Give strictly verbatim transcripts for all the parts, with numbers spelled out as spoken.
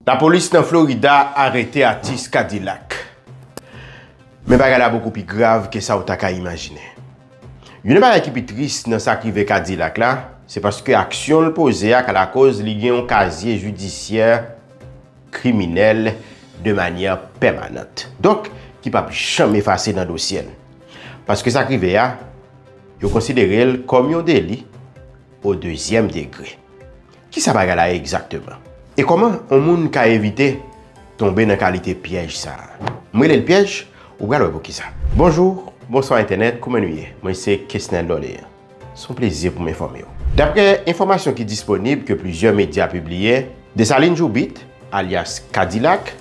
Lapolis nan Florida arete atis Kadilak. Men bagay la bokou pi grav ke sa w ta ka imajine. Youn nan bagay ki pi tris nan sa k rive Kadilak la, se paske aksyon l poze a ka lakoz li gen yon kazye jidisyè kriminèl de manyè pèmanant. Donk, ki p ap janm efase nan dosye l. Paske sa k rive a, yo konsidere l kòm yon deli o dezyèm degre. Kisa bagay la ye egzakteman? E kòman yon moun ka evite tonbe nan kalite pyèj sa a? M rele l pyèj, ou pral wè poukisa. Bonjou, bonswa entènèt, kouman nou ye? Mwen se Kesnel Dorlean. Se yon plezi pou m enfòme w. Daprè enfòmasyon ki disponib ke plizyè medya pibliye, Desalin Joubit, alyas Kadilak,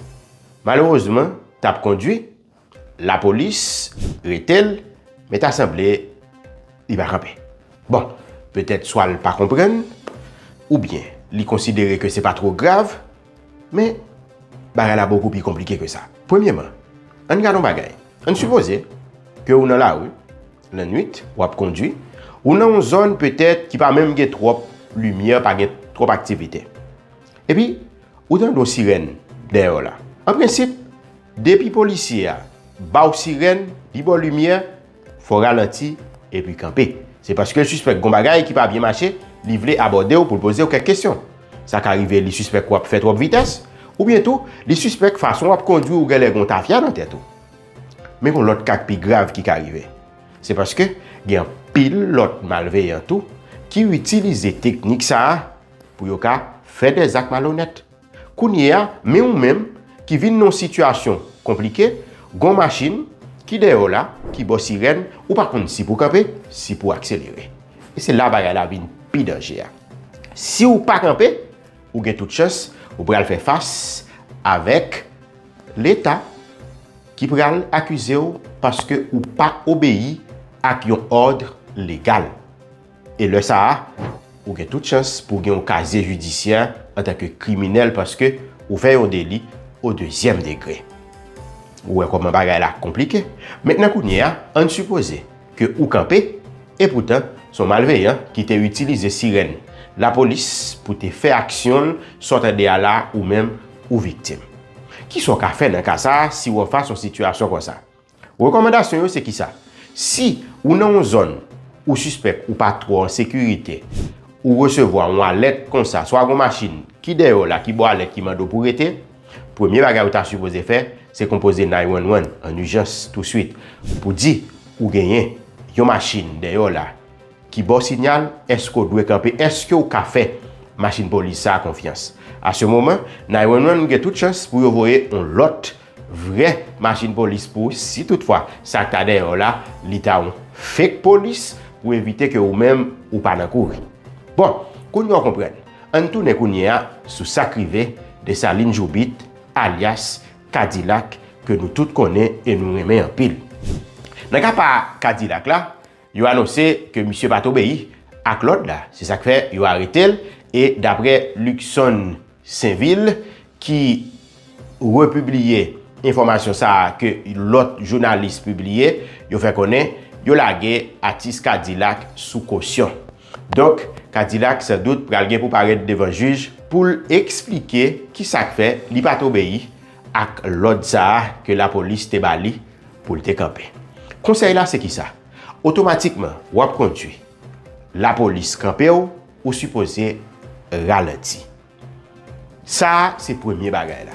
malerezman, t ap kondwi, lapolis rete l, men ta sanble li pa kanpe. Bon, petèt swa l pa konprann, oubyen li konsidere ke se pa twò grav, men bagay la bokou pi konplike ke sa. Premyèman, ann gade yon bagay. Ann sipoze ke ou nan lari, lannwit, w ap kondwi, ou nan yon zòn petèt ki pa menm gen twòp limyè, pa gen twòp aktivite. Epi, ou tande yon sirèn dèyè w la. An prensip, depi polisye a ba w sirèn, li ba w limyè, fò w ralanti epi kanpe. Se paske l sispèk gon bagay ki pa byen mache, li vle abòde w pou l poze w kèk kesyon. Sa ka rive li sispèk w ap fè twòp vitès, oubyen tou, li sispèk fason w ap kondwi ou genlè gon tafya nan tèt ou. Men gon lòt ka k pi grav ki ka rive. Se paske gen anpil lòt malveyan tou ki itilize teknik sa a pou yo ka fè dèzak malonèt. Kounye a, men ou menm ki vin nan yon sitiyasyon konplike, gon machin ki dèyè w la, ki ba w sirèn, ou pa konn si pou w kanpe, si pou w akselere. E se la bagay la vin pi danje a. Si w pa kanpe, ou gen tout chans, ou pral fè fas avèk Leta ki pral akize w paske ou pa obeyi ak yon òd legal. E lè sa a, ou gen tout chans pou w gen yon kazye jidisyè antanke kriminèl paske ou fè yon deli o dezyèm degre. Ou wè kòman bagay la konplike. Mentnan kounye a, ann sipoze ke ou kanpe, epoutan, se yon malveyan ki te itilize sirèn lapolis pou te fè aksyon l sa w tande a la ou menm ou viktim. Kisa w ka fè nan ka sa a si w anfas yon sitiyasyon konsa? Rekòmandasyon yo se kisa? Si ou nan yon zòn ou sispèk ou pa twò an sekirite, ou resevwa yon alèt konsa, swa gon machin ki dèyè w la, ki ba w alèt, ki mande w pou w rete, premye bagay ou ta sipoze fè, se konpoze nine one one an ijans touswit pou di ou genyen yon machin dèyè w la ki ba w sinyal, èske w dwe kanpe, èske w ka fè machin polis sa a konfyans. A se moman, nine one one gen tout chans pou yo voye yon lòt vrè machin polis pou ou, si toutfwa sa k ta dèyè w la, li ta yon fake polis, pou evite ke ou menm ou pa nan kouri. Bon, kounye a w konprann. Ann tounen kounye a sou sa k rive Desalin Joubit, alyas Kadilak, ke nou tout konnen e nou renmen anpil. Nan ka pa Kadilak la, yo anonse ke misye pa t obeyi ak lòd la. Se sa k fè yo arete l e daprè Luckson Sainvil, ki repibliye enfòmasyon sa a ke lòt jounalis pibliye, yo fè konnen yo lage atis Kadilak sou kosyon. Donk, Kadilak, sandout, pral gen pou parèt devan jij pou l eksplike kisa k fè li pa t obeyi ak lòd sa a ke lapolis te ba li pou l te kanpe. Konsèy la se kisa? Otomatikman, w ap kondwi, lapolis kanpe w, ou sipoze ralanti. Sa a se premye bagay la.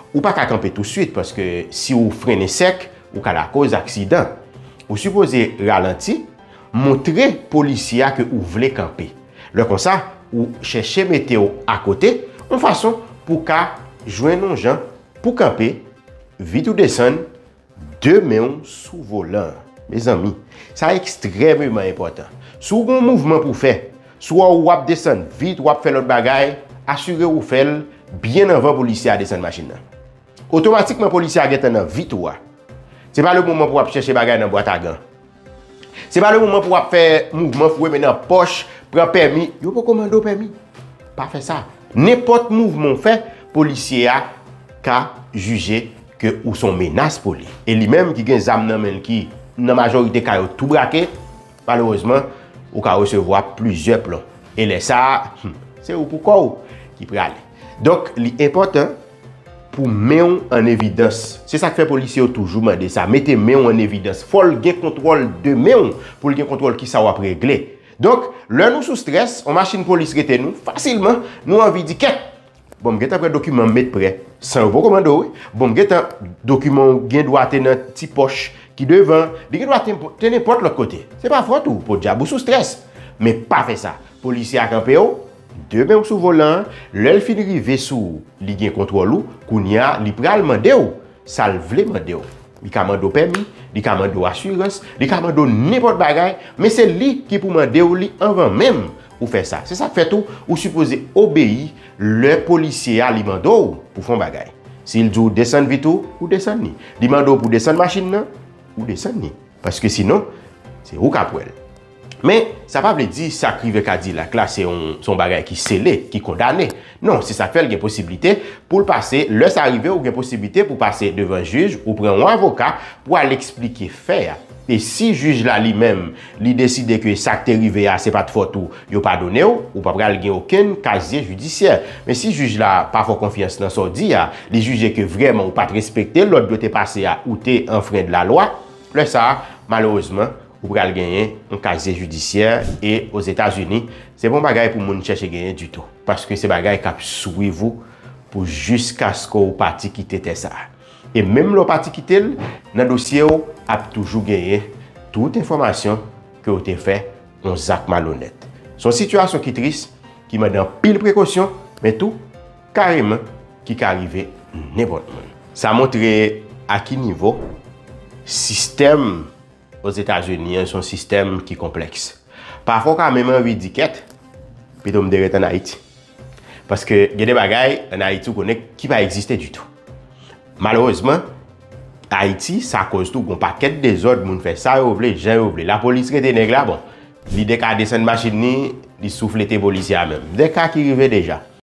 Ou pa ka kanpe touswit paske si w frennen sèk, ou ka lakoz aksidan. Ou sipoze ralanti, montre polisye a ke ou vle kanpe. Lè konsa, ou chèche mete w akote, yon fason pou w ka jwenn yon jan pou kanpe, vit ou desann, de men w sou volan an. Mezanmi, sa ekstrèmeman enpòtan. Si w gen yon mouvman pou w fè, si w wè w ap desann vit, w ap fè lòt bagay, asire w fè l byen anvan polisye a desann machin nan. Otomatikman, polisye a gentan nan vit ou a. Se pa le moman pou w ap chèche bagay nan bwat a gan. Se pa le moman pou w ap fè mouvman foure men nan pòch, pran pèmi. Yo poko mande w pèmi. Pa fè sa. Nenpòt mouvman w fè, polisye a ka jije ke ou se yon menas pou li. E li menm ki gen zam nan men l ki, nan majorite ka yo, tou brake, malerezman, ou ka resevwa plizyè plon. E lè sa a, hmm, se ou pou kò w ki prale. Donk, li enpòtan pou men w an evidans. Se sa k fè polisye yo toujou mande sa. Mete men w an evidans. Fò l gen kontwòl de men w pou l gen kontwòl kisa w ap regle. Donk, lè nou sou strès, yon machin polis rete nou, fasilman, nou anvi di, kèt, bon, m gentan pran dokiman m met prè, san yo poko mande w, wi. Bon, m gentan, dokiman w gen dwa te nan ti pòch ki devan, li gen dwa te, te nenpòt lòt kote. Se pa fòt ou, podyab ou sou strès. Men pa fè sa. Polisye a kanpe w, de men w sou volan an, lè l fin rive sou ou, li gen kontwòl ou, kounye a, li pral mande w sa l vle mande w. Li ka mande w pèmi, li ka mande w asirans, li ka mande w nenpòt bagay, men se li ki pou mande w li anvan menm ou fè sa. Se sa k fè tou, ou sipoze obeyi lè polisye a li mande w pou fè yon bagay. Si l di w desann vit ou, ou desann li. Li mande w pou desann machin nan, ou desann li. Paske sinon, se ou k ap wè l. Men, sa pa vle di sa k rive Kadilak la, se yon, se yon bagay ki sele, ki kondane. Non, se sa k fè l gen posiblite pou l pase, lè sa rive, ou gen posiblite pou pase devan jij, ou pran yon avoka pou al eksplike fè a. E si jij la li menm, li deside ke sa k te rive a, se pa t fòt ou, yo padone w, ou pa pral gen okenn kazye jidisyè. Men si jij la pa fè w konfyans nan sa w di a, li jije ke vrèman ou pa t respekte lòd yo te pase a, ou te anfrenn lalwa, lè sa a, malerezman, ou pral genyen yon kazye jidisyè e Ozetazini, se pa yon bagay pou moun chèche genyen ditou. Paske se bagay k ap swiv ou pou jiskaske w pati kite tè sa a. E menm lè w pati kite l, nan dosye w ap toujou genyen tout enfòmasyon ke w te fè yon zak malonèt. Se yon sitiyasyon ki tris, ki mande anpil prekosyon, men tou, kareman, ki ka rive nenpòt moun. Sa montre a ki nivo sistèm Ozetazini an se yon sistèm ki konplèks. Pafwa, w ka menm anvi di, kèt, pito m te ret ann Ayiti. Paske gen de bagay ann Ayiti, ou konnen, ki pa egziste ditou. Malerezman, Ayiti, sa koz tou, gon pakèt dezòd, moun fè sa yo vle, jan yo vle. Lapolis rete nèg la, bon, li deka desann machin li, li souflete polisye a menm. De ka ki rive deja.